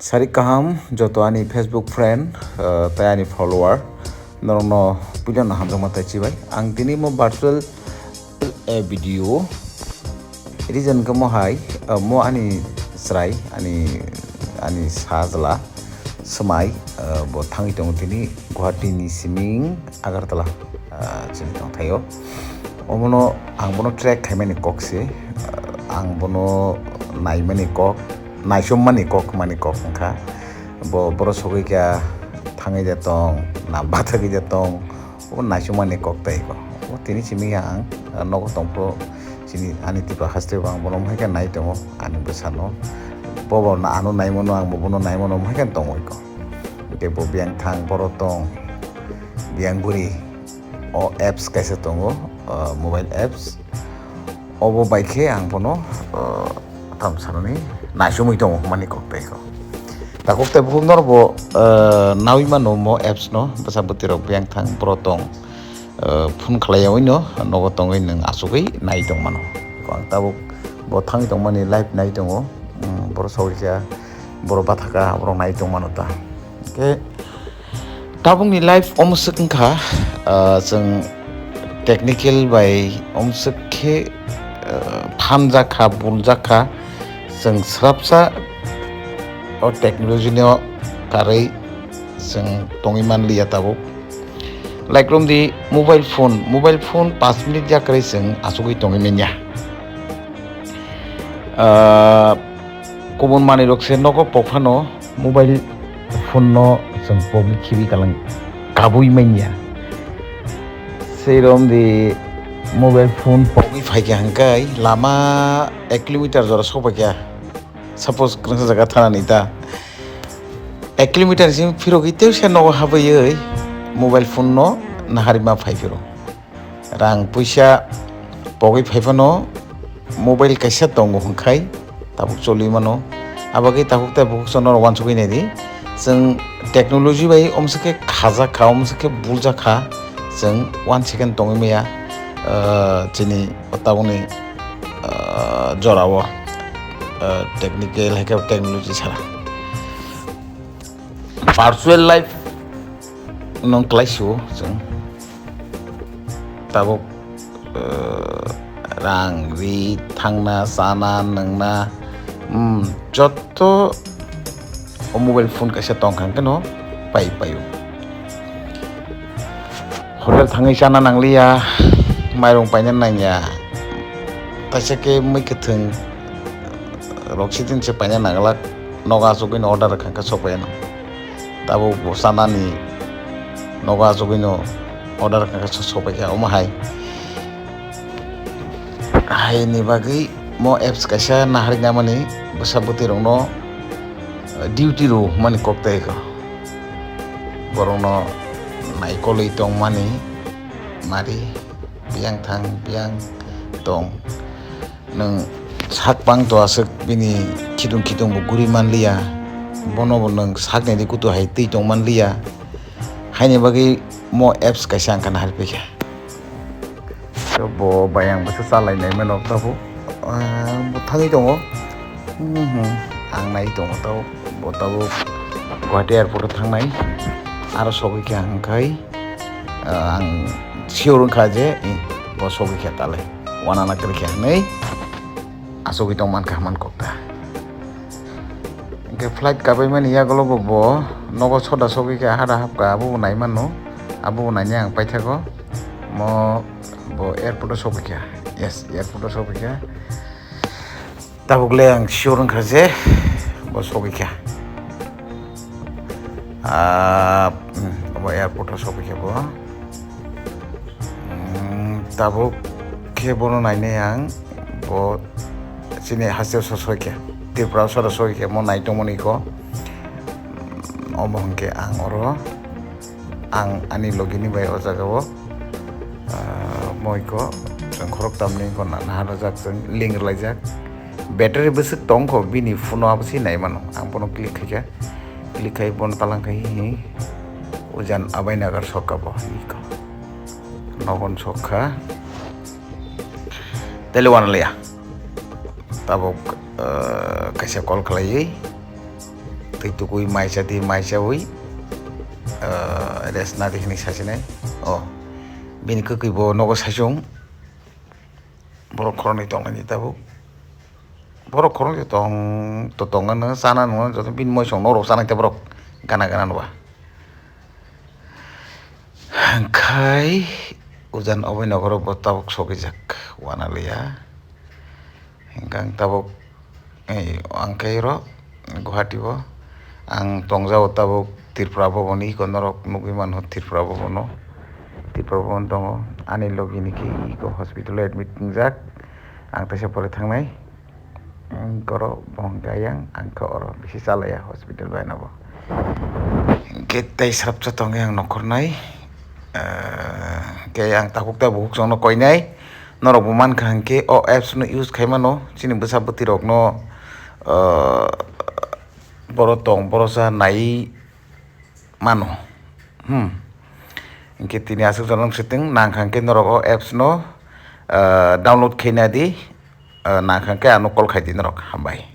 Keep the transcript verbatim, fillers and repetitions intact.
Sarik kaham joto ani Facebook friend, uh, tei ani follower, norokno puilano hamjakma tei chibai. Ang tini mo virtual, eh, video reason khe mo hai, uh, mo ani chwrai, ani, ani sajla swmai, uh, bo thangwi tongo tini Guwahati ni siming Agartala, ah, chini tongthaio. Omono ang bono track khaimani kok se, ah, ang bono naimani kok, naisommani kok hwnmani kok wngkha. Bo, boro sogwi kha thangwi de tong, na bathagwi de tong, obo naisommani kok tei ko. Obo tini simi ang, ah, nogo tongphuru chini ani Tripura haste bo ang bono mohai khe nai tongo, ani bwsano. Bobo na ano naimano, ang bo bono naimano mohai khe tongwi ko. Hwnkhe bo biyang thang, boro tong, biyang bwrwi. O apps kaisa tongo, o mobile apps. Obo bai khe ang bono, o, tam sanani naisomwi tongo hwnmani kok tei ko. Takhuk tei bukhuk norok bo, o, nawi mano mo apps no, bwsa bwtwi rok biyang thang, boro tong, o, phone khlai yaui no, nogo tongwi nwng achugwi nai tong mano. Ang tabuk bo thangwi tongmani live nai tongo, um, boro sogwi kha. Borok bathaka, borok nai tongmano ta. Hwnkhe tabukni life omswk wngkha, ah, chwng technical bai omswk khe, ah, phanjakha, buljakha, chwng swrapsa o technology no karwi chwng tongwi manliya tabuk. Like romdi mobile phone, mobile phone paanch minute yakarwi chwng achugwi tongwi manya. Ah, kubun manwi rok se nogo pok phano mobile phone no chwng pogwi khibi kalang kabui manya. Sei romdi mobile phone pogwi phaikha hwnkhe lama ek kilometer jora sokpaikha. Suppose kwrwngsa jaga thanani ta ek kilometer simi phirogwi tei se nogo habaiwi mobile phone no naharima phai phiro. Rang puisa pogwi phai phano mobile kaisa tongo hwnkhai tabuk choli mano. Abagwi tabuk tei bukhuk chwng norok uansugwi naidi. Chwng technology bai omswk khe khajak kha, omswk khe buljak kha. Chwng one second tongwi maya, ah, chini tabukni, ah, jorao, ah, technical hai khe technology sara. Virtual life no klai sio chwng. Tabuk, eh, rang, ri, thangna, chana, nwngna, hmm, jotto o mobile phone kaisa tongkha hwnkhe no pai paio. Hotel thangwi chana nangliya, mairung paina nangya, kaisa khe mui kwthwng rok sidin se paina nanglak, nogo achugwi no order kha khe sok paino. Tabuk bo chanani nogo achugwino order kha khe so-, sokpaikha omo hai. Haini bagwi mo apps kaisa naharwi namani bwsa bwtwi rokno, eh, duty rw hwnmani kok tei kho. Borokno naikolwi tongmani mari biyang thang biyang tong. Nwng sak bang to aswk bini khitung khitung bo guri manliya, bono bo nwng sakni di kutu hai twi tong manliya, haini bagwi mo apps kaisa ang kha naharwi paikha. So bo bai ang bwsa chalai nai mano tabuk, ah, bo thangwi tongo. Mhm, ang nai tongo tabuk, bo tabuk Guwahati airport o thangnai, aro sogwi kha hwnkhai, ah, ang sure wngkha je, eh, bo sogwi kha talai. Wanana kwrwi khe hwnwi achugwi tong mankha hwnmani kok ta. Hwnkhe flight kabaimani yagulo bo, bo nogo soda sogwi kha hada hapkha abo bo nai mano, abo bo naina ang paithago. Mo bo airport o sogwi kha, yes, airport o sogwi kha. Tabuk le ang sure wngkha je bo sogwi kha. Ah, hmm, abo airport o sogwi kha bo. Hmm, tabuk khe bono nainai ang, bo chini haste o sogwi kha. Tripura o sogwi kha, mo nai tongmani kho. Omo hwnkhe ang oro, ang ani logini bai o jaga o, ah, moi kho, chwng khorok tamni kho na, naha rwjak, chwng link rwlaijak. Battery bwswk tong kho bini phone o, abo se nai mano. Ang bono click khai kha. Click khai bono talang khai hi. Ujan Abhay Nagar sokha bo hi kho. Nogon sokha. Tele wan liya. Tabuk, eh, kaisa call khlaiwi. Twi tukui mai cha di, mai chaui, ah, rest na di hwnwi sasinai. Oh, bini kwkwi bo nogo saichung. Borok khoroknwi tongmani tabuk. Borok khoroknwi tong, to tongna nw chana nw joto bini moisong norok chanai ta borok gana gana nw ba. Hwnkhe ujan obai nogoro bo tabuk sogijak wana liya. Hwnkhe ang tabuk, eh, ang khe oro Guwahati o ang tongjao tabuk Tripura Bhavan, iko norok nugwi mano Tripura Bhavan o. Tripura Bhavan tongo, ani logi ni khe iko hospital o admit wngjak, ang teisa pore thangnai. Ang koro bo hwnkhe ayang, ang khe oro bisi chalaya hospital bai no bo. Hwnkhe tei srapsa tongwi ang nokhornai. Eh, hwnkhe ang tabuk tabuk chwngno koinai. Norok bo mankha hwnkhe o apps no use khai mano. Chini bwsa bwtwi rokno, eh, boro tong, boro cha nai mano. Hmm. Hwnkhe tini aswk jora wng sitwng nangkha hwnkhe norok o apps no, ah, download khaina di, ah, nangkha hwnkhe ano call khai di norok. Hambai.